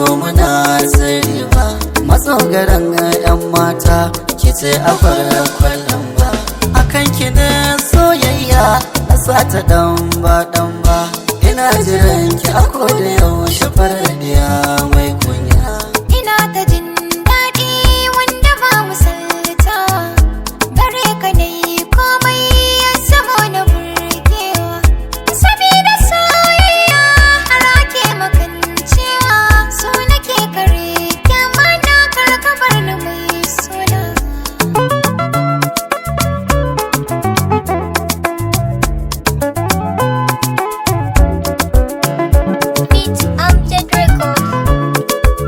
Ko muna sirri ba. Matsogaran 'yan mata, ki ce a farkon ba. Akan ki ne soyayya na sata dan ba dan ba. Ina jiran ki a koda yaushe, faradiya mai kunya. Ina ta jin daɗi wanda ba misalta. Gare ka na yi komai ya zamo na burgewa. Sabida soyayya har ake makancewa. So nake kare kyamana, kar ka bar ni mai suna. Beat Amjad Records.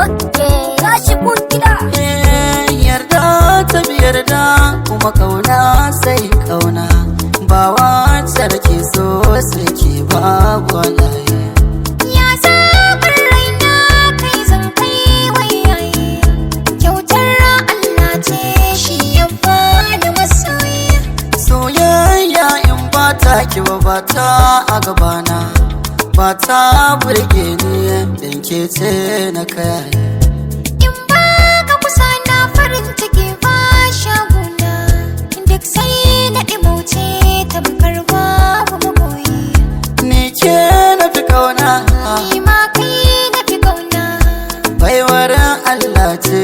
Okay, ka shigo gida. Eh, yarda ta bi yarda, kuma kauna sai kauna. Ba wacce da ke so sai ke, babu wallahi. Ya zaɓar raina, kai zan kai wayaye. Kyautar Allah ce, shi ya bani masoyi. Soyayya in ba ta ki ba, ba ta a gabana, ba ta burge ni, dan ke ce na kai. In ba ka kusa na, farin ciki ba shaguna. Duk sai na ɗimauce tamkar babu magoyi. Ni ke na fi kauna. Ni ma kai na fi kauna. Baiwar Allah ce.